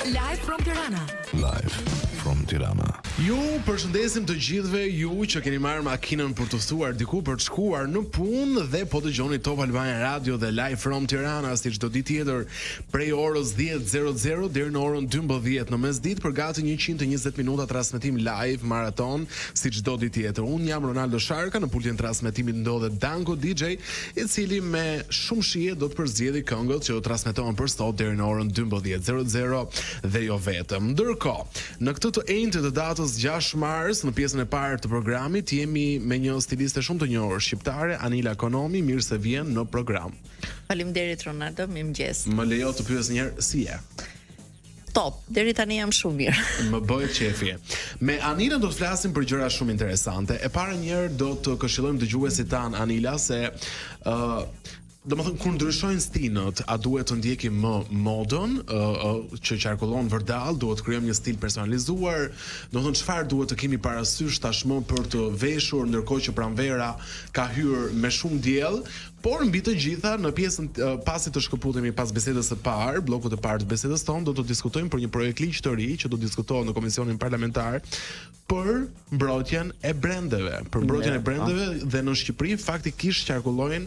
Live from Tirana. Live from Tirana. Ju përshëndesim të gjithëve ju që keni marrë makinën për të udhëtuar diku për të shkuar në punë dhe po dëgjoni Top Albania Radio dhe Live from Tirana si çdo ditë tjetër prej orës 10:00 deri në orën 12 në mesditë për gati 120 minuta transmetim live maraton si çdo ditë tjetër. Unë jam Ronaldo Sharka në pultin e transmetimit ndodhet Danko DJ i cili me shumë shije do të përzgjedhë këngët që do të transmetohen për sot deri në orën 12:00 dhe jo vetëm. Ndërkohë, në këtë të enjte të datës 6 mars, në pjesën e parë të programit jemi me një stiliste shumë të njohur shqiptare, Anila Konomi, mirë se vjen në program. Faleminderit Ronaldo, mirëmëngjes. Më lejo të pyes një herë si je? Top, deri tani jam shumë mirë. Më bëhet qefi. Me Anilën do të flasim për gjëra shumë interesante. E para një herë do të këshillojmë dëgjuesit tanë Anila se ë uh, Domethënë, kur ndryshojnë stinët, a duhet të ndjekim më modën uh, uh, që qarkullon vërdall, duhet të krijojmë një stil personalizuar, domethënë, çfarë duhet të kemi parasysh tashmë për të veshur, ndërkohë që pranvera ka hyrë me shumë diell, Por mbi të gjitha, në pjesën pasi të shkëputemi pas bisedës së parë, bllokut të parë të bisedës tonë, do të diskutojmë për një projektligj të ri që do të diskutohet në Komisionin Parlamentar për mbrojtjen e brendeve, për mbrojtjen e po. brendeve dhe në Shqipëri faktikisht qarkullojnë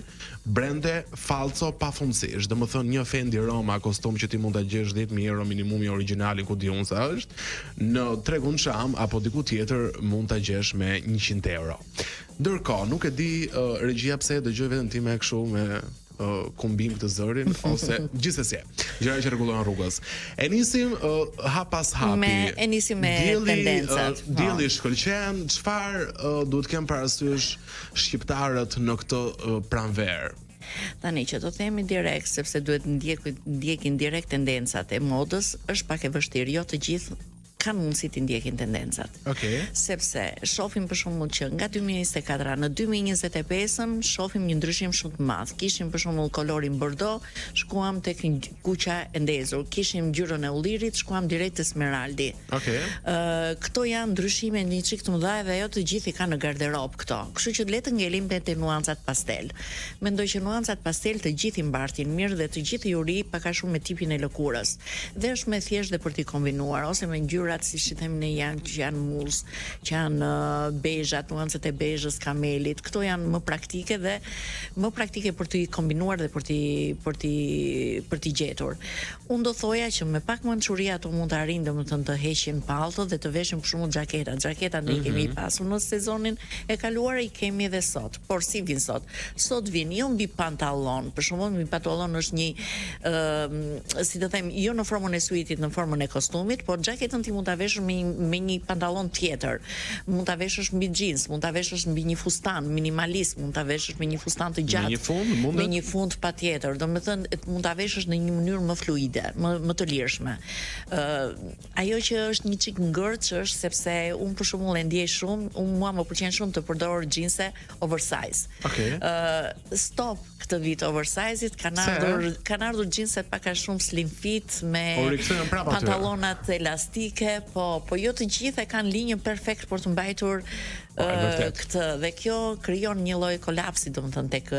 brende fallco pafundësisht. Domethënë një Fendi Roma kostum që ti mund ta gjesh 10000 euro minimumi origjinalin ku di unë sa është, në tregun çam apo diku tjetër mund ta gjesh me 100 euro. Ndërkohë, nuk e di uh, regjia pse e dëgjoj veten time kështu me uh, kumbim këtë zërin ose gjithsesi, gjëra që rregullohen rrugës. E nisim uh, hap pas hapi. Me e nisim me dielli, tendencat. Uh, dielli po. shkëlqen, çfarë uh, duhet të kenë parasysh shqiptarët në këtë uh, pranverë? Tani që të themi direkt, sepse duhet ndjekin, ndjekin direkt tendencat e modës, është pak e vështirë, jo të gjithë kanë mundësi t'i ndjekin tendencat. Okej. Okay. Sepse shohim për shembull që nga 2024 në 2025-ën shohim një ndryshim shumë të madh. Kishim për shembull kolorin bordo, shkuam tek kuqja e ndezur. Kishim ngjyrën e ullirit, shkuam direkt te smeraldi. Okej. Okay. Ë këto janë ndryshime një çik të mëdha dhe jo të gjithë i kanë në garderobë këto. Kështu që le të ngelim te, te nuancat pastel. Mendoj që nuancat pastel të gjithë i mbartin mirë dhe të gjithë ju rri pak a shumë me tipin e lëkurës. Dhe është më e thjeshtë dhe për t'i kombinuar ose me ngjyrat siç i themi ne janë që janë muz, që janë bezhat, nuancat e bezhës, kamelit, këto janë më praktike dhe më praktike për t'i kombinuar dhe për t'i për t'i për t'i gjetur. Unë do thoja që me pak mençuri ato mund të arrijnë domethënë të heqin palltot dhe të veshin për shembull xhaketat. Xhaketat ne i kemi mm -hmm. pasur në sezonin e kaluar i kemi edhe sot. Por si vin sot? Sot vin jo mbi pantallon, për shembull mbi pantallon është një ë si të them, jo në formën e suitit, në formën e kostumit, por xhaketën ti mund ta veshësh me një, me një pantallon tjetër. Mund ta veshësh mbi xhins, mund ta veshësh mbi një fustan minimalist, mund ta veshësh me një fustan të gjatë. Me një fund, mundet? Me një fund patjetër. Domethënë mund ta veshësh në një mënyrë më fluide, më më të lirshme. Ë Ajo që është një çik ngërç është sepse unë për shembull e ndjej shumë, unë mua më pëlqen shumë të përdor xhinse oversize. Okej. Okay. Uh, stop këtë vit oversize-it, kanë ardhur kanë ardhur xhinset pak a shumë slim fit me pantallonat elastike, po po jo të gjithë e kanë linjën perfekt për të mbajtur po, uh, këtë dhe kjo krijon një lloj kolapsi domethënë tek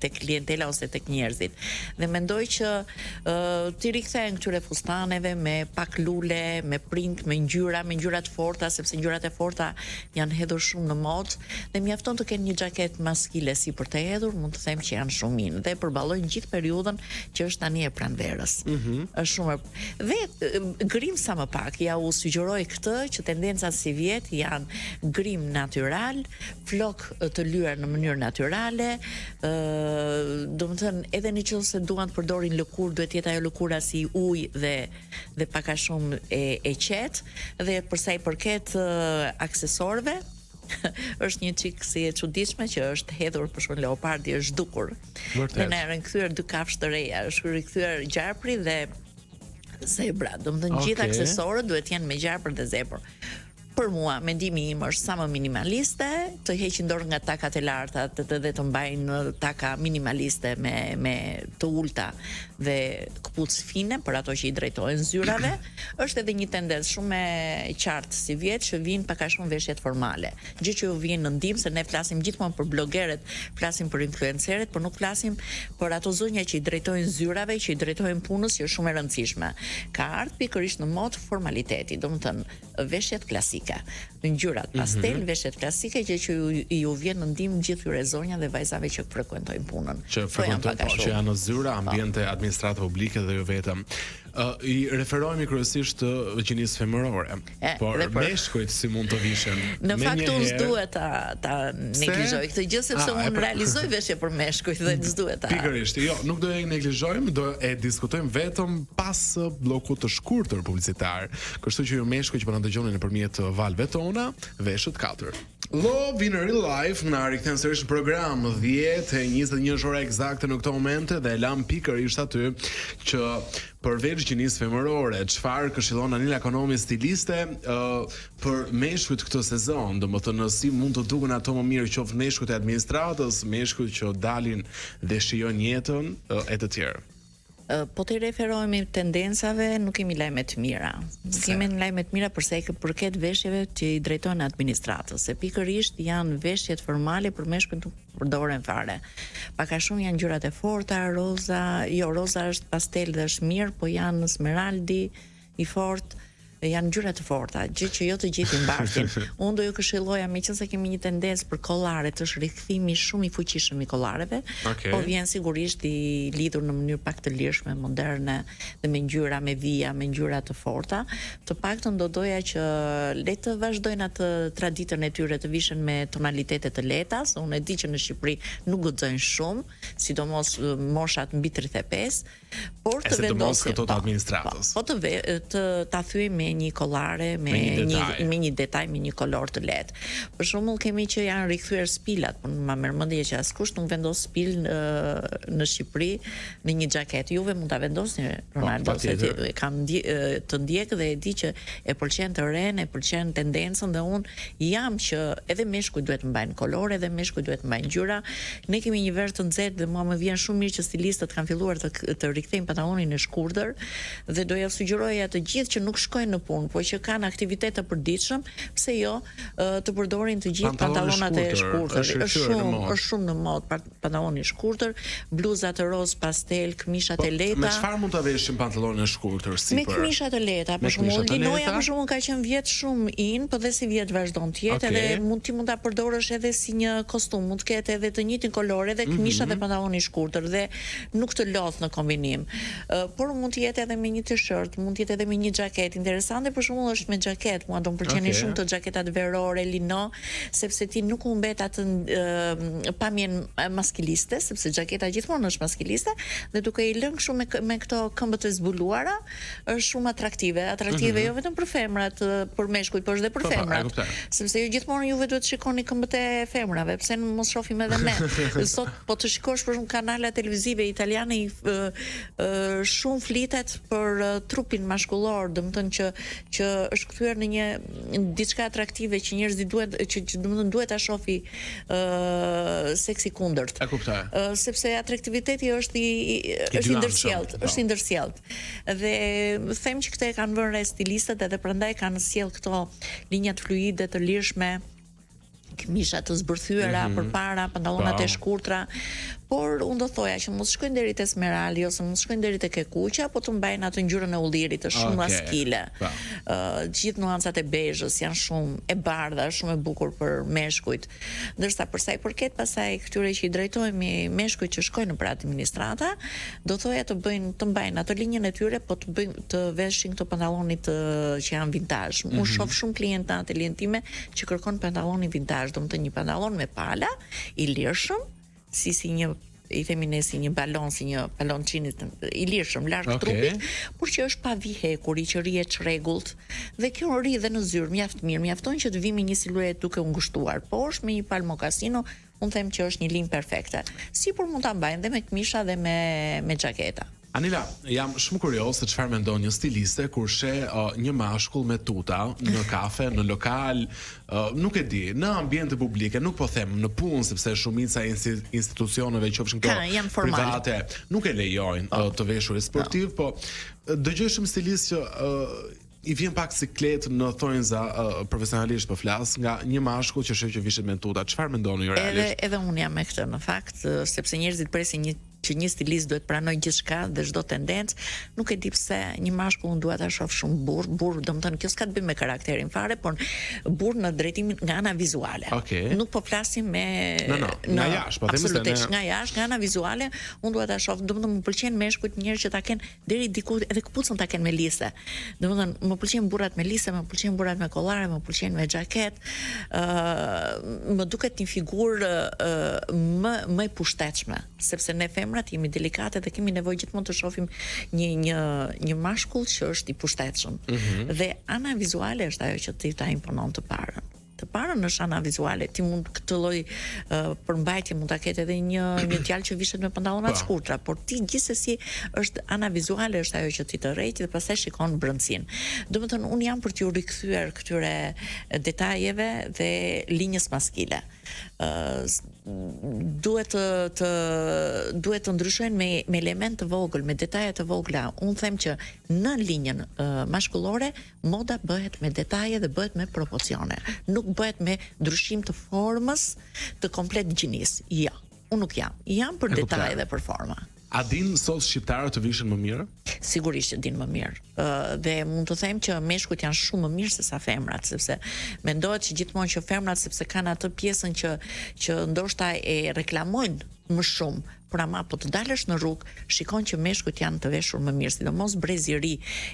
tek klientela ose tek njerëzit. Dhe mendoj që uh, t'i rikthehen këtyre fustaneve me pak lule, me print, me ngjyra, me ngjyra të forta, sepse ngjyrat e forta janë hedhur shumë në modë dhe mjafton të kenë një xhaketë maskile sipër të hedhur, mund të them që janë shumë in dhe përballojnë gjithë periudhën që është tani e pranverës. Mm -hmm. Është shumë e Dhe grim sa më pak, ja u sugjeroj këtë që tendencat sivjet janë grim natyral, flok të lyer në mënyrë natyrale, ë domethënë edhe në qoftë se duan të përdorin lëkurë, duhet të jetë ajo lëkura si ujë dhe dhe pak a shumë e e qetë dhe për sa i përket aksesorëve, është një çik si e çuditshme që është hedhur për shembull leopardi është zhdukur. Vërtet. Dhe na janë kthyer dy kafshë të reja, është rikthyer gjarpri dhe zebra. Domethënë okay. gjithë aksesorët duhet të jenë me gjarpër dhe zebër. Për mua, mendimi im është sa më minimaliste, të heqin dorë nga takat e larta të, të, dhe të mbajnë taka minimaliste me me të ulta dhe këpucë fine për ato që i drejtohen zyrave. Është edhe një tendencë shumë e qartë sivjet që vijnë pak a shumë veshjet formale, gjë që ju vjen në ndihmë se ne flasim gjithmonë për blogeret, flasim për influenceret, por nuk flasim për ato zonja që i drejtojnë zyrave, që i drejtojnë punës, që është shumë e rëndësishme. Ka ardhur pikërisht në modë formaliteti, domethënë veshjet klasike, ngjyrat mhm. pastel, mm -hmm. veshjet klasike gjë që ju, ju vjen në ndihmë gjithë këtyre zonjave dhe vajzave që frekuentojnë punën. Që frekuentojnë po, që janë në zyra, po. ambiente, administratë publike dhe jo vetëm. Uh, i referohemi kryesisht të gjinisë femërore. E, por për... meshkujt si mund të vishen? Në fakt unë s'duhet ta ta neglizhoj këtë gjë sepse unë pra... realizoj veshje për meshkujt dhe s'duhet ta. Pikërisht, jo, nuk do e neglizhojmë, do e diskutojmë vetëm pas bllokut të shkurtër publicitar. Kështu që ju meshkuj që po na dëgjoni nëpërmjet valëve tona, veshët katër. Love in real life na rikthen sërish në program 10 e 21 është ora ekzakte në këto momente dhe e lamë pikërisht aty që përveç gjinisë femërore, çfarë këshillon Anila Konomi stiliste uh, për meshkujt këtë sezon, domethënë si mund të duken ato më mirë qoftë meshkujt e administratës, meshkujt që dalin dhe shijojnë jetën uh, e të tjerë. Po t'i referohemi tendencave, nuk kemi lajme të mira. Nuk kemi lajme të mira për sa i përket veshjeve që i drejtohen administratës, se pikërisht janë veshjet formale për meshkujt nuk përdoren fare. Pak a shumë janë ngjyrat e forta, roza, jo roza është pastel dhe është mirë, po janë smeraldi i fortë, janë ngjyra të forta, gjë që jo të gjithë i mbartin. Unë do ju këshilloja, meqenëse kemi një tendencë për kollare, është rikthimi shumë i fuqishëm i kollareve, okay. po vjen sigurisht i lidhur në mënyrë pak të lirshme, moderne dhe me ngjyra, me vija, me ngjyra të forta. Të paktën do doja që le të vazhdojnë atë traditën e tyre të vishen me tonalitete të lehta, se unë e di që në Shqipëri nuk guxojnë shumë, sidomos moshat mbi 35, por të vendosim këto të po, administratës. Po, po të ve, të ta thyejmë me një kollare, me, me një detaj, me një detaj, me një kolor të lehtë. Për shembull kemi që janë rikthyer spilat, por ma merr mendja që askush nuk vendos spil në, në Shqipëri në një xhaketë. Juve mund ta vendosni po, Ronaldo, se ti e kam ndje, të ndjek dhe e di që e pëlqen të renë, e pëlqen tendencën dhe unë jam që edhe meshkujt duhet të mbajnë kolor, edhe meshkujt duhet të mbajnë ngjyra. Ne kemi një verë të nxehtë dhe mua më vjen shumë mirë që stilistët kanë filluar të të rikthejnë pantallonin e shkurtër dhe do ja sugjeroja të gjithë që nuk shkojnë në punë, po që kanë aktivitet të përditshëm, pse jo të përdorin të gjithë pantallonat e shkurtër. Është shumë, është shumë në modë pantalloni i shkurtër, bluzat roz pastel, këmishat po, e lehta. Me çfarë mund ta veshim pantallonin e shkurtër sipër? Me këmisha të lehta, për shembull, linoja për shembull ka qenë vjet shumë in, po dhe sivjet vazhdon të jetë, okay. edhe mund ti mund ta përdorësh edhe si një kostum, mund të ketë edhe të njëjtin kolor, edhe këmisha mm -hmm. dhe pantalloni i shkurtër dhe nuk të lodh në kombinim. Uh, por mund të jetë edhe me një t-shirt, mund të jetë edhe me një xhaketë. Interesante për shembull është me xhaketë, mua do më pëlqenin okay. shumë këto xhaketat verore lino, sepse ti nuk humbet atë pamjen maskiliste, sepse xhaketa gjithmonë është maskiliste dhe duke i lënë kështu me me këto këmbët e zbuluara, është shumë atraktive, atraktive mm -hmm. jo vetëm për femrat, për meshkujt, por edhe për po, po, femrat. Sepse jo gjithmonë juve duhet të shikoni këmbët e femrave, pse mos shohim edhe ne. Sot po të shikosh për shembull kanalet televizive italiane i shumë flitet për trupin mashkullor, domethënë që që është kthyer në një diçka atraktive që njerëzit duhet që, që domethënë duhet ta shofi ë uh, seksi i kundërt. E kuptoj. Uh, sepse atraktiviteti është i, i është i ndërsjelltë, po. është i ndërsjelltë. Dhe them që këtë e kanë vënë re stilistët edhe prandaj kanë sjellë këto linjat fluide të lirshme këmisha të zbërthyera mm -hmm. përpara, pantallonat e po. shkurtra, por unë do thoja që mos shkojnë deri te smeraldi ose mos shkojnë deri tek e kuqja, po të mbajnë atë ngjyrën e ullirit, është shumë okay. maskile. Ë uh, gjithë nuancat e bezhës janë shumë e bardha, është shumë e bukur për meshkujt. Ndërsa për sa i përket pastaj këtyre që i drejtohemi meshkujt që shkojnë nëpër administrata, do thoja të bëjnë të mbajnë atë linjën e tyre, po të bëjnë të veshin këto pantallonit që janë vintage. Mm -hmm. Unë mhm. shoh shumë klientë në atelien time që kërkon pantallonin vintage, domethënë një pantallon me pala, i lirshëm, si si një i themi ne si një balon, si një palonçini i lirshëm larg okay. trupit, por që është pa vijë hekuri, që rri e çrregullt dhe kjo rri dhe në zyrë mjaft mirë, mjafton që të vijë me një siluetë duke u ngushtuar poshtë me një palë mokasino, unë them që është një linjë perfekte. Sipër mund ta mbajnë dhe me këmisha dhe me me xhaketa. Anila, jam shumë kurioz se çfarë mendon një stiliste kur sheh uh, një mashkull me tuta në kafe, në lokal, uh, nuk e di, në ambiente publike, nuk po them në punë sepse shumica e institucioneve qofshin këto private nuk e lejojnë uh, të veshurit sportiv, po dëgjoj shumë stilistë që uh, i vjen pak siklet në thonjza uh, profesionalisht po flas nga një mashkull që shoh që vishet me tuta. Çfarë mendoni ju realisht? Edhe edhe unë jam me këtë në fakt, sepse njerëzit presin një që një stilist duhet pranojë gjithçka dhe çdo tendencë, nuk e di pse një mashkull unë dua ta shoh shumë burr, burr, domethënë kjo s'ka të bëjë me karakterin fare, por burr në drejtimin nga ana vizuale. Okay. Nuk po flasim me no, no, nga jashtë, po themi se ne nga jashtë, nga ana vizuale, unë dua ta shoh, domethënë më pëlqen meshkujt njerëz që ta kenë deri diku edhe këpucën ta kenë me lise. Domethënë, më pëlqejnë burrat me lise, më pëlqejnë burrat me kollare, më pëlqejnë me xhaketë. Ë, uh, më duket një figurë uh, më më e pushtetshme, sepse ne femrat jemi delikate dhe kemi nevojë gjithmonë të shohim një një një mashkull që është i pushtetshëm. Mm -hmm. Dhe ana vizuale është ajo që ti ta imponon të parën. Të parën është ana vizuale, ti mund këtë lloj uh, përmbajtje mund ta ketë edhe një një djalë që vishet me pantallona të po. shkurtra, por ti gjithsesi është ana vizuale është ajo që ti tërheq dhe pastaj shikon brendësinë. Domethënë unë jam për t'iu rikthyer këtyre detajeve dhe linjës maskile. Ë uh, duhet të të duhet të ndryshojnë me me elementë të vogël, me detaje të vogla. Unë them që në linjën uh, mashkullore Moda bëhet me detaje dhe bëhet me proporcione. Nuk bëhet me ndryshim të formës të komplet gjinisë. Jo, unë nuk jam. Jam për detaje dhe për forma. A dinë sot shqiptarët të vishen më mirë? Sigurisht që dinë më mirë. Ë dhe mund të them që meshkujt janë shumë më mirë se sa femrat, sepse mendohet që gjithmonë që femrat sepse kanë atë pjesën që që ndoshta e reklamojnë më shumë, por ama po të dalësh në rrugë, shikon që meshkujt janë të veshur më mirë, sidomos brezi i ri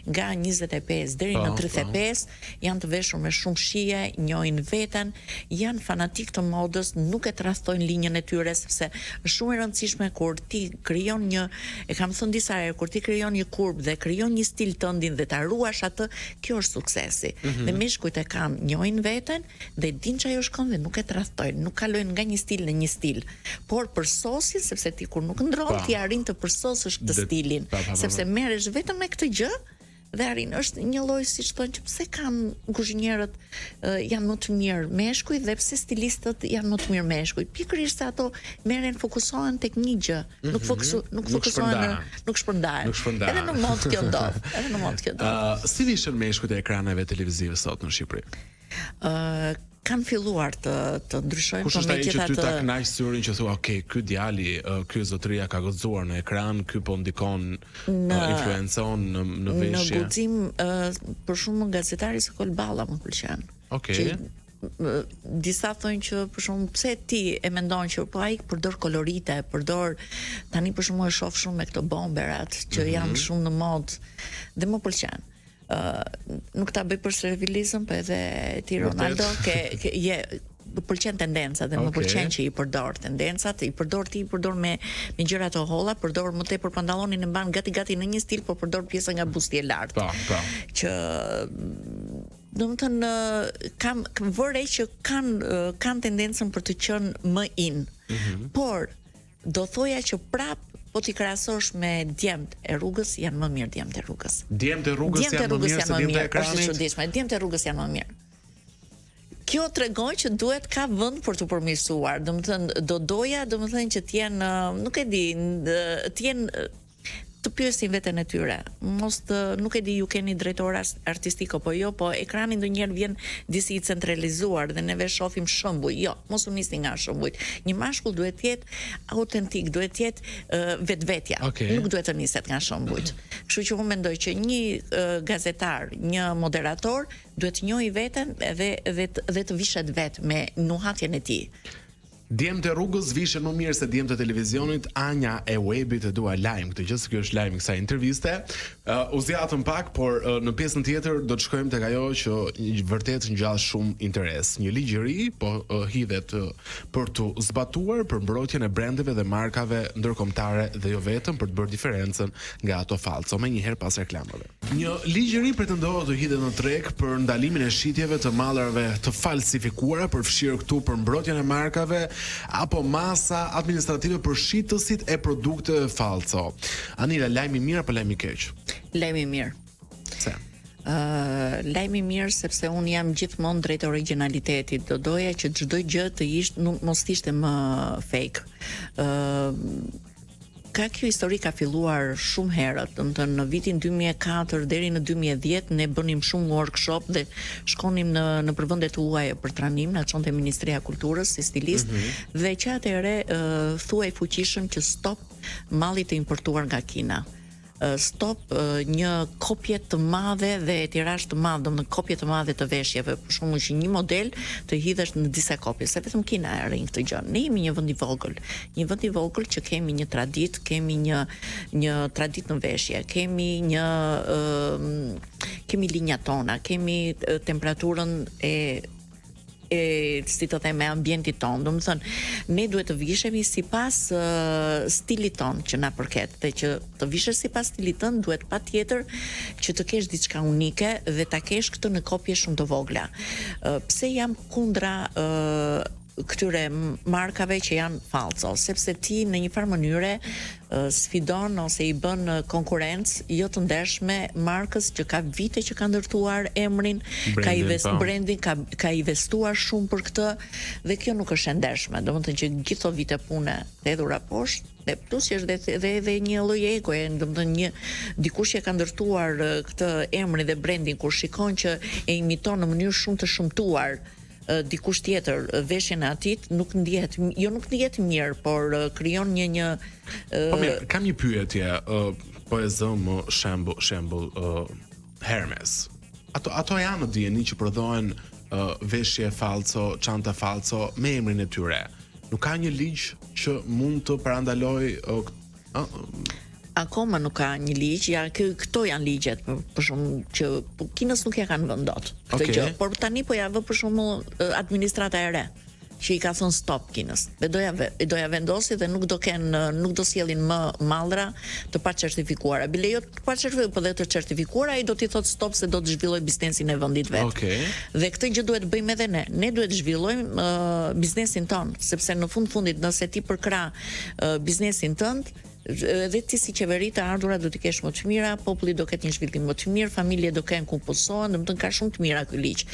nga 25 deri në 35 po. janë të veshur me shumë shije, njohin veten, janë fanatikë të modës, nuk e tradhtojnë linjën e tyre sepse është shumë e rëndësishme kur ti krijon një, e kam thënë disa herë, kur ti krijon një kurbë dhe krijon një stil tëndin dhe ta ruash atë, kjo është suksesi. Mm -hmm. Dhe meshkujt e kanë, njohin veten, dhe dinë ça ju shkon dhe nuk e tradhtojnë, nuk kalojnë nga një stil në një stil, por përsosin sepse ti kur nuk ndron ti arrin të përsosësh këtë stilin, pa, pa, pa, sepse merresh vetëm me këtë gjë dhe arrin është një lloj siç thonë që pse kanë kuzhinierët janë më të mirë meshkuj dhe pse stilistët janë më të mirë meshkuj. Pikërisht se ato merren fokusohen tek një gjë, mm -hmm. nuk mhm. fokusu, nuk fokusohen në nuk shpërndahen. Nuk shpërndahen. Edhe në modë kjo ndodh, edhe në modë kjo ndodh. Uh, si vishen meshkujt e ekraneve televizive sot në Shqipëri? Ë kanë filluar të të ndryshojnë Kush po është ai që ty ta kënaq syrin që thua, ok, ky djali, ky zotëria ka guxuar në ekran, ky po ndikon, në, influencon në në veshje. Në guxim, për shembull gazetari Sokol Balla më pëlqen. Ok. Që, disa thonë që për shembull pse ti e mendon që po ai përdor kolorite, përdor tani për shembull e shoh shumë me këto bomberat që mm -hmm. janë shumë në modë dhe më pëlqen. uh, nuk ta bëj për servilizëm, po edhe ti Ronaldo ke, ke je më pëlqen tendenca dhe okay. më pëlqen që i përdor tendencat, i përdor ti i përdor me me gjëra të holla, përdor më tepër pantallonin e mban gati gati në një stil, por përdor pjesën nga busti e lart. Po, po. Që domethënë kam kam vë re që kanë kanë tendencën për të qenë më in. Mm -hmm. Por Do thoja që prap po t'i krahasosh me djemtë e rrugës janë më mirë djemtë e rrugës. Djemtë e rrugës janë më mirë se djemtë e ekranit. Është e çuditshme, djemtë e rrugës janë më mirë. Kjo tregon që duhet ka vend për t'u përmirësuar. Domethënë do doja, domethënë që të jenë, nuk e di, të jenë të pyesin veten e tyre. Mos të, nuk e di ju keni drejtor artistik apo jo, po ekrani ndonjëherë vjen disi i centralizuar dhe neve shohim shembuj. Jo, mos u nisni nga shembujt. Një mashkull duhet të jetë autentik, duhet të jetë uh, vetvetja. Okay. Nuk duhet të niset nga shembujt. Kështu që unë mendoj që një uh, gazetar, një moderator duhet të njohë veten dhe dhe dhe të vishet vetë me nuhatjen e tij. Djemtë e rrugës vishen më mirë se djemtë e televizionit, Anja e webit e dua lajm këtë gjë, se ky është lajmi i kësaj interviste. Uh, u zgjatëm pak, por uh, në pjesën tjetër do të shkojmë tek ajo që vërtet ngjall shumë interes. Një ligj i ri po uh, hidhet uh, për t'u zbatuar për mbrojtjen e brendeve dhe markave ndërkombëtare dhe jo vetëm për të bërë diferencën nga ato fallco, menjëherë pas reklamave. Një ligj i ri pretendohet të hidhet në treg për ndalimin e shitjeve të mallrave të falsifikuara, përfshirë këtu për mbrojtjen e markave. apo masa administrative për shitësit e produkteve fallco. Anila, lajm i mirë apo lajm i keq? Lajm i mirë. Pse? Ë, lajm i mirë sepse unë jam gjithmonë drejt origjinalitetit. Do doja që çdo gjë të ishte nuk mos të ishte më fake. Ë ka kjo histori ka filluar shumë herët, domethënë në vitin 2004 deri në 2010 ne bënim shumë workshop dhe shkonim në nëpër vende të huaja për trajnim, na çonte Ministria e Kulturës si stilist mm -hmm. dhe që atëherë thuhej fuqishëm që stop mallit të importuar nga Kina stop një kopje të madhe dhe tirazh të madh, domethënë kopje të madhe të veshjeve, për shembull që një model të hidhesh në disa kopje, se vetëm Kina e arrin këtë gjë. Ne jemi një vend i vogël, një vend i vogël që kemi një traditë, kemi një një traditë në veshje, kemi një ë kemi linjat tona, kemi temperaturën e e si të them e ambientit tonë. Domethënë, ne duhet të vishemi sipas uh, stilit tonë që na përket dhe që të vishesh sipas stilit tënd duhet patjetër që të kesh diçka unike dhe ta kesh këtë në kopje shumë të vogla. Uh, pse jam kundra uh, këtyre markave që janë fallco, sepse ti në një farë mënyre sfidon ose i bën konkurrencë jo të ndershme markës që ka vite që ka ndërtuar emrin, brandin, ka invest po. brandin, ka ka investuar shumë për këtë dhe kjo nuk është e ndershme. Domethënë që gjithë këto vite pune të hedhura poshtë dhe plus që është dhe dhe dhe një lloj egoje, domethënë një dikush që ka ndërtuar këtë emrin dhe brandin kur shikon që e imiton në mënyrë shumë të shëmtuar dikush tjetër veshjen e atij nuk ndihet jo nuk ndihet mirë, por krijon një një Po mirë, kam një pyetje, uh, po e zëmë shembull shembull uh, Hermes. Ato ato janë në dijeni që prodhohen uh, veshje fallco, çanta fallco me emrin e tyre. Nuk ka një ligj që mund të parandalojë uh, akoma nuk ka një ligj, ja kë, këto janë ligjet për, për shembull që po, Kinës nuk ja kanë vënë dot këtë okay. gjë, por tani po ja vë për shembull administrata e re që i ka thënë stop Kinës. Dhe do ja do ja vendosi dhe nuk do kenë nuk do sjellin më mallra të pacertifikuara. Bile jo të pacertifikuara, po dhe të certifikuara ai do t'i thotë stop se do të zhvillojë biznesin e vendit vet. Okej. Okay. Dhe këtë gjë duhet të bëjmë edhe ne. Ne duhet të zhvillojmë uh, biznesin tonë, sepse në fund fundit nëse ti përkrah uh, biznesin tënd, edhe ti si qeveri të ardhurat do t'i kesh më të mira, populli do ketë një zhvillim më të mirë, familjet do kenë ku punësohen, domethënë ka shumë të mira ky ligj.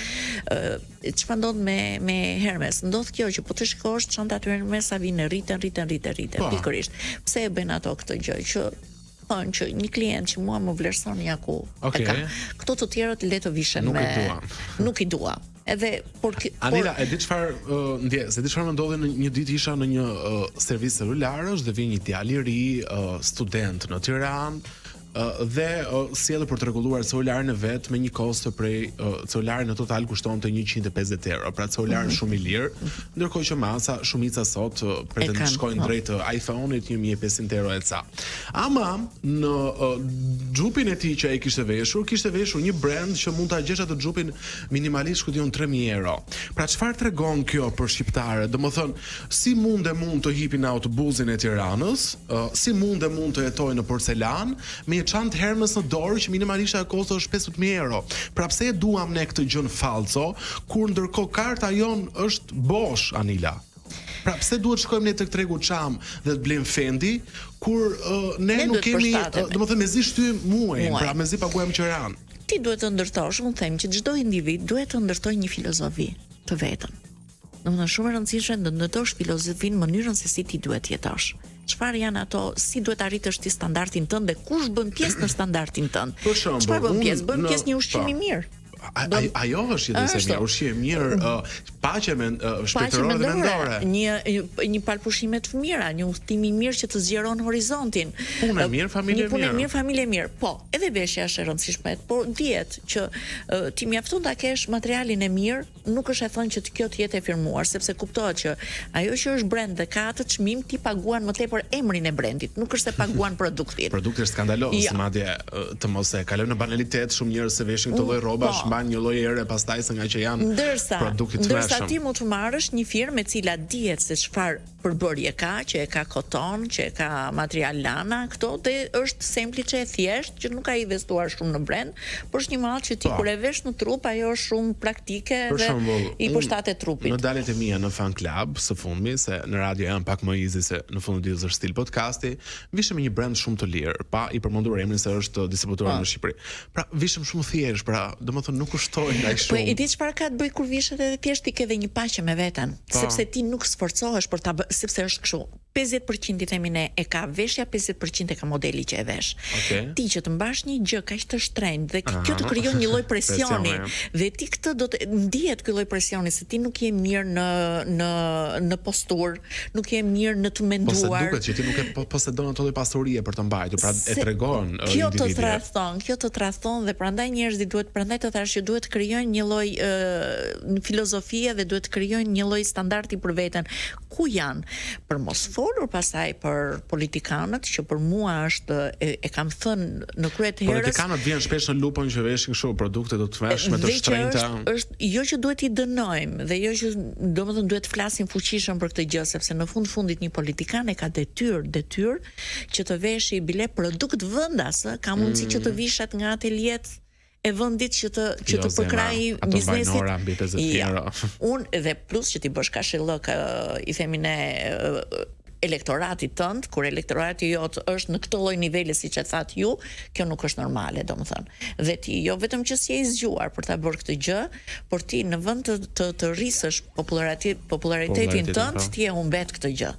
Ë çfarë ndodh me me Hermes? Ndodh kjo që po të shikosh çantat Hermes sa vinë rriten, rriten, rriten, rriten, po. pikërisht. Pse e bëjnë ato këtë gjë që thonë që një klient që mua më vlerëson ja ku okay. e ka. Këto të tjerët le të vishen nuk me i dua. Nuk i dua. Edhe por por Anila, e di çfarë uh, ndje, se di çfarë më ndodhi në një ditë isha në një uh, servis celularësh dhe vjen një djalë i ri, uh, student në Tiranë, uh, dhe uh, sjellë për të rregulluar celularin e vet me një kosto prej uh, celulari në total kushtonte 150 euro, pra celular mm -hmm. shumë i lirë, ndërkohë që masa shumica sot uh, pretendojnë të shkojnë po. drejt iPhone-it 1500 euro e ca. Ama në uh, xhupin e tij që ai kishte veshur, kishte veshur një brand që mund ta gjesh atë xhupin minimalisht ku di unë 3000 euro. Pra çfarë tregon kjo për shqiptarët? Domethënë, si mund e mund të hipi në autobusin e Tiranës, uh, si mund e mund të jetojë në porcelan me një çantë Hermes në dorë që minimalisht ajo kosto është 15000 euro. Pra pse e duam ne këtë gjën fallco, kur ndërkohë karta jonë është bosh, Anila? Pra pse duhet shkojmë ne tek tregu çam dhe të blejmë Fendi kur uh, ne, ne nuk kemi, uh, domethënë mezi shtyjmë muajin, pra mezi paguajmë qiranë. Ti duhet të ndërtosh, unë them që çdo individ duhet të ndërtojë një filozofi të vetën. Domethënë shumë e rëndësishme të ndërtosh filozofinë, mënyrën se si ti duhet të jetosh. Çfarë janë ato, si duhet arritësh ti standardin tënd dhe kush bën pjesë në standardin tënd? Për shembull, çfarë bën pjesë? Bën pjesë një ushqim i po. mirë. Ajo është jetesa e mirë, ushqim i mirë, uh, paqe men, uh, shpirtërore dhe mendore. Një një palë pushime të mira, një udhëtim i mirë që të zgjeron horizontin. Punë e mirë, familje e mirë. Një punë e mirë, familje e mirë. Po, edhe veshja është e rëndësishme, por dihet që uh, ti mjafton ta kesh materialin e mirë, nuk është e thënë që kjo të jetë e firmuar, sepse kuptohet që ajo që është brand dhe ka atë çmim ti paguan më tepër emrin e brandit, nuk është se paguan produktin. Produkti është skandaloz, jo. madje të mos e kalojmë në banalitet, shumë njerëz se veshin këto lloj rrobash po. mbajnë një lloj ere pastaj se nga që janë Ndërsa, produkti të ndërsa tmerrshëm. ti mund të marrësh një firmë e cila dihet se çfarë përbërje ka, që e ka koton, që e ka material lana, këto dhe është semplice e thjeshtë që nuk ka investuar shumë në brand, por është një mall që ti Po. kur e vesh në trup ajo është shumë praktike Për dhe shembull, i unë përshtatet trupit. Në daljet e mia në fan club së fundmi se në radio jam pak më easy se në fund të ditës është stil podcasti, vishem me një brand shumë të lirë, pa i përmendur emrin se është distributuar Po. në Shqipëri. Pra vishem shumë thjesht, pra domethënë nuk kushtojnë aq Po e shumë. di çfarë ka të bëj kur vishet edhe thjesht ti ke dhe një paqe me veten, Po. sepse ti nuk sforcohesh për ta bë, sepse është kështu. 50% i themi ne e ka veshja, 50% e ka modeli që e vesh. Okej. Ti që të mbash një gjë kaq të shtrenjtë dhe kjo të krijon një lloj presioni Presioni. dhe ti këtë do të ndihet ky lloj presioni se ti nuk je mirë në në në posturë, nuk je mirë në të Po se menduar. duket që ti nuk e po, posedon ato lloj pasurie për të mbajtur, pra e Se tregon ë, Kjo të individi. tradhton, kjo të tradhton dhe prandaj njerëzit duhet prandaj të thash që duhet të krijojnë një lloj ë filozofie dhe duhet të krijojnë një lloj standardi për veten. Ku janë? Për mos folur pastaj për politikanët që për mua është e, e kam thënë në krye të herës Politikanët vjen shpesh në lupën që veshin kështu produkte të tmerrshme të dhe që shtrenjta. është, është jo që duhet i dënojmë dhe jo që domethënë duhet të flasim fuqishëm për këtë gjë sepse në fund fundit një politikan e ka detyrë, detyrë që të veshi bile produkt vendas, ë, ka mundësi që të vishet nga ateljet e vendit që të që Mm. Jo, të zemra, përkrahi ato mbajnë biznesit. ora mbi 50 Ja. euro. Unë dhe plus që ti bësh kashillëk ë, i themi ne ë, elektoratit tënd, kur elektorati jot është në këtë lloj niveli siç e thatë ju, kjo nuk është normale, domethënë. Dhe ti jo vetëm që s'je i zgjuar për ta bërë këtë gjë, por ti në vend të të, të rrisësh popullaritet popularitetin Popularitetin, tënd, po. ti e humbet këtë gjë.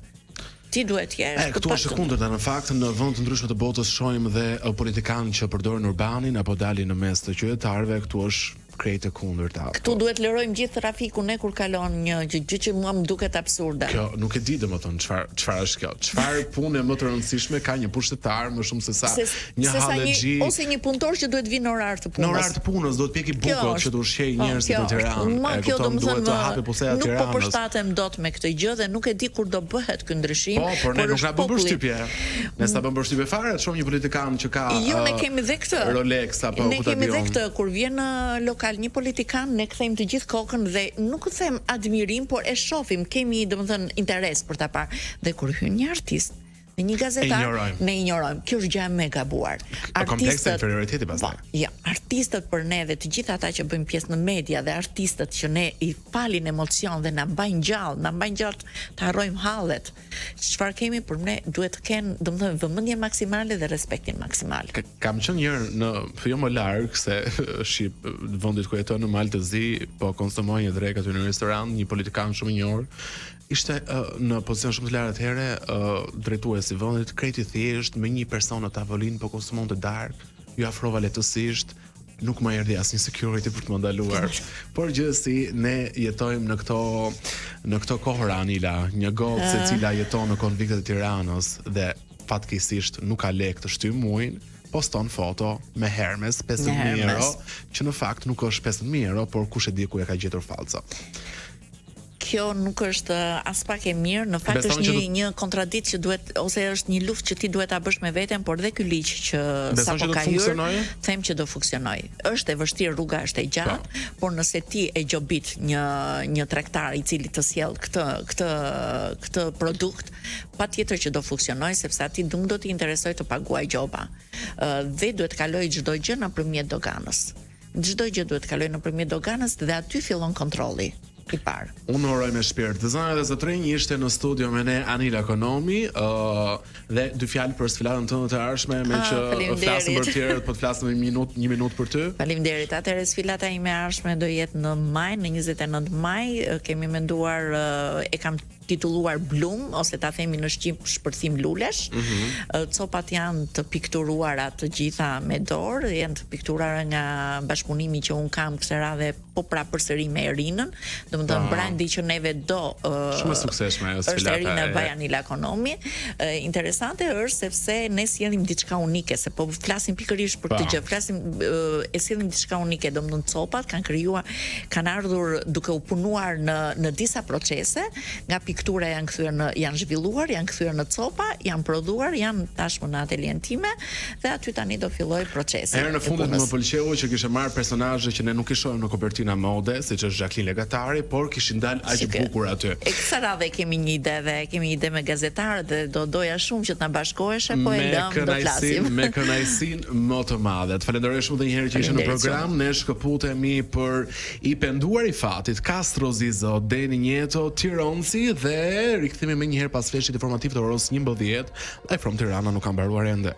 Ti duhet të jesh E, këtu është e kundërta në fakt në vend të ndryshme të botës shohim dhe ë, politikanë që përdorin urbanin apo dalin në mes të qytetarëve, këtu është krejt e kundërta. Këtu duhet lërojmë gjithë trafikun ne kur kalon një gjë, gjë që mua më duket absurde. Kjo nuk e di domethënë çfarë çfarë është kjo. Çfarë pune më të rëndësishme ka një pushtetar më shumë se sa se, një se sa një hallexhi ose një punëtor që duhet vinë në orar të punës. në orar të punës duhet pjeki Kjo bukët është. që të ushqej Po, njerëzit kjo në është. Tiranë. Ma E kjo kupton, domethënë duhet të hapi puseja nuk po Tiranës. përshtatem dot me këtë gjë dhe nuk e di kur do bëhet ky ndryshim. Po, por ne nuk është na bën populli. përshtypje. Ne s'na bën përshtypje fare, të shohim një politikan që ka Jo, ne ë, kemi dhe këtë. Rolex apo Ne ku ta kemi di dhe unë. këtë kur vjen në lokal një politikan, ne kthejmë të gjithë kokën dhe nuk them admirim, por e shohim, kemi domethënë interes për ta parë. Dhe kur hyn një artist dhe një gazetar, injorojmë. ne injorojmë. Kjo është gjë e më e gabuar. Komplekse inferioriteti pastaj. Po, jo, artistët për ne dhe të gjithë ata që bëjnë pjesë në media dhe artistët që ne i falin emocion dhe na mbajnë gjallë, na mbajnë gjallë të harrojmë hallet. Çfarë kemi për ne duhet të kenë, domethënë vëmendjen maksimale dhe respektin maksimal. Ka- Kam qenë një herë në jo më larg se shqip vendit ku jetoj në Mal të Zi, po konsumoj një drekë aty në restorant, një politikan shumë i njohur. Ishte uh, në pozicion shumë të lartë atëherë, uh, drejtues i vendit, krejt i thjesht me një person në tavolinë po konsumonte darkë, ju afrova lehtësisht, nuk më erdhi asnjë security për të më ndaluar. Por gjithsesi ne jetojmë në këto në këto kohëra Anila, një gocë e cila jeton në konviktet e Tiranës dhe fatkeqësisht nuk ka lek të shtyjë muajin, poston foto me Hermes 15000 Me euro, Hermes. që në fakt nuk është 15000 euro, por kush e di ku e ka gjetur fallco. Kjo nuk është as pak e mirë, në fakt Beson është që një do- një kontradikt që duhet ose është një luftë që ti duhet ta bësh me veten, por dhe ky ligj që Beson sapo që do ka të hyrë, funksionojë? them që do funksionojë. Është e vështirë, rruga është e gjatë, Po. por nëse ti e gjobit një një tregtar i cili të sjell këtë këtë këtë produkt, patjetër që do funksionojë sepse atij nuk do t'i interesojë të paguajë gjoba. Ë, dhe duhet kalojë çdo gjë nëpërmjet doganës. Çdo gjë duhet kalojë nëpërmjet doganës dhe aty fillon kontrolli i parë. Unë uroj me shpirt. Zonja dhe zotrinj ishte në studio me ne Anila Konomi, ë dhe dy fjalë për sfilatën tënde të ardhshme, me Ah, që faleminderit. flasim për tjerët, po të flasim një minutë, një minutë për ty. Faleminderit. Atëherë sfilata ime e ardhshme do jetë në maj, në 29 maj, Ë, kemi menduar ë, e kam titulluar Blum ose ta themi në shqip shpërthim lulesh. Mm Mhm. Copat janë të pikturuara të gjitha me dorë, janë të pikturuara nga bashkëpunimi që un kam këtë radhe po pra përsëri me Erinën, domethënë brandi që neve do ë, Shumë e suksesshme ajo Është sfilata Erina e- Bajanila Konomi. E, interesante është sepse ne sjellim diçka unike, se po flasim pikërisht për këtë Po. gjë, flasim e, e sjellim diçka unike, domethënë copat kanë krijuar, kanë ardhur duke u punuar në në disa procese, nga piktura. Piktura janë kthyer në janë zhvilluar, janë kthyer në copa, janë prodhuar, janë tashmë në atelien time dhe aty tani do fillojë procesi. Herën e fundit më pëlqeu që kishe marrë personazhe që ne nuk i shohim në kopertina mode, siç është Zhaklin Legatari, por kishin dalë aq bukur aty. E kësaj radhe kemi një ide dhe kemi një ide me gazetarët dhe do doja shumë që të na bashkoheshe, po e lëmë do flasim. Me kënaqësinë më të madhe. Të falenderoj shumë edhe një herë që ishe në program. Ne shkëputemi për I penduar i fatit, Kastro Zizo, Deni Njeto, Tironci dhe rikthehemi menjëherë pas fleshit informativ të orës 11. Live from Tirana nuk ka mbaruar ende.